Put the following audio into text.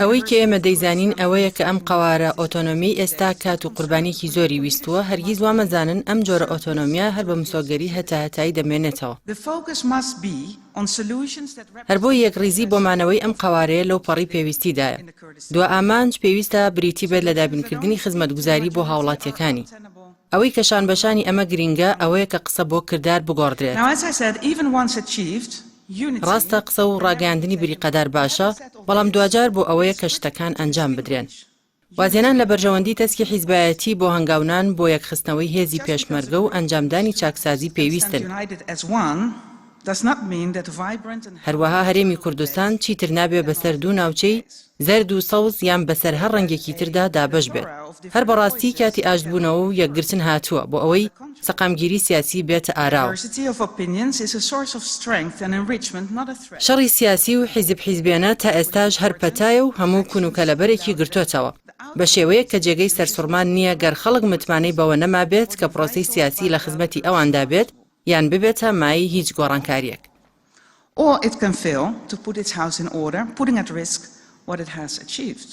ئەوەی کە ئێمە دەیزانین ئەوەیە کە ئەم قەوارە ئۆتۆنۆمیەی ئێستا کات و قوربانیەکی زۆری ویستووە، هەرگیز وا مەزانن ئەم جۆرە ئۆتۆنۆمیە هەر بە مسۆگەری هەتاهەتایی دەمێنێتەوە. هەر بۆیە یەکڕیزی بۆ مانەوەی ئەم قەوارەیە لەو پەڕی پێویستیدایە. دوا ئامانج پێویستە بریتی بێت لە دابینکردنی خزمەتگوزاری بۆ هاوڵاتیەکانی. ئەوەی کە شانبەشانی ئەمە گرینگە ئەوەیە کە قسە بۆ کردار بگۆڕدرێت. ڕاستە قسە و ڕاگەیاندنی بریقەدار باشە، بەڵام دواجار بۆ ئەوەیە کە شتەکان ئەنجام بدرێن. وازهێنان لە بەرژەوەندی تەسکی حیزبایەتی بۆ هەنگاونان بۆ یەکخستنەوەی هێزی پێشمەرگە و ئەنجامدانی چاکسازی پێویستن. هەروەها هەرێمی کوردستان چیتر نابێ بەسەر دوو ناوچەی زەرد و سەوز یان بەسەر هەر ڕەنگێکی تردا دابەش بێت. هەر بەڕاستی کاتی ئاشتبوونەوە و یەکگرتن هاتووە بۆ ئەوەی سەقامگیری سیاسی بێتە ئاراوە. شەڕی سیاسی و حیزب حیزبێنە تا ئێستاش هەر پەتایە و هەموو کون و کەلەبەرێکی گرتۆتەوە، بە شێوەیەک کە جێگەی سەرسوڕمان نییە گەر خەڵک متمانەی بەوە نەمابێت کە پرۆسەی سیاسی لە خزمەتی ئەواندا بێت یان ببێتە مایەی هیچ گۆڕانکارییەک. Or it can fail to put its house in order, putting at risk what it has achieved.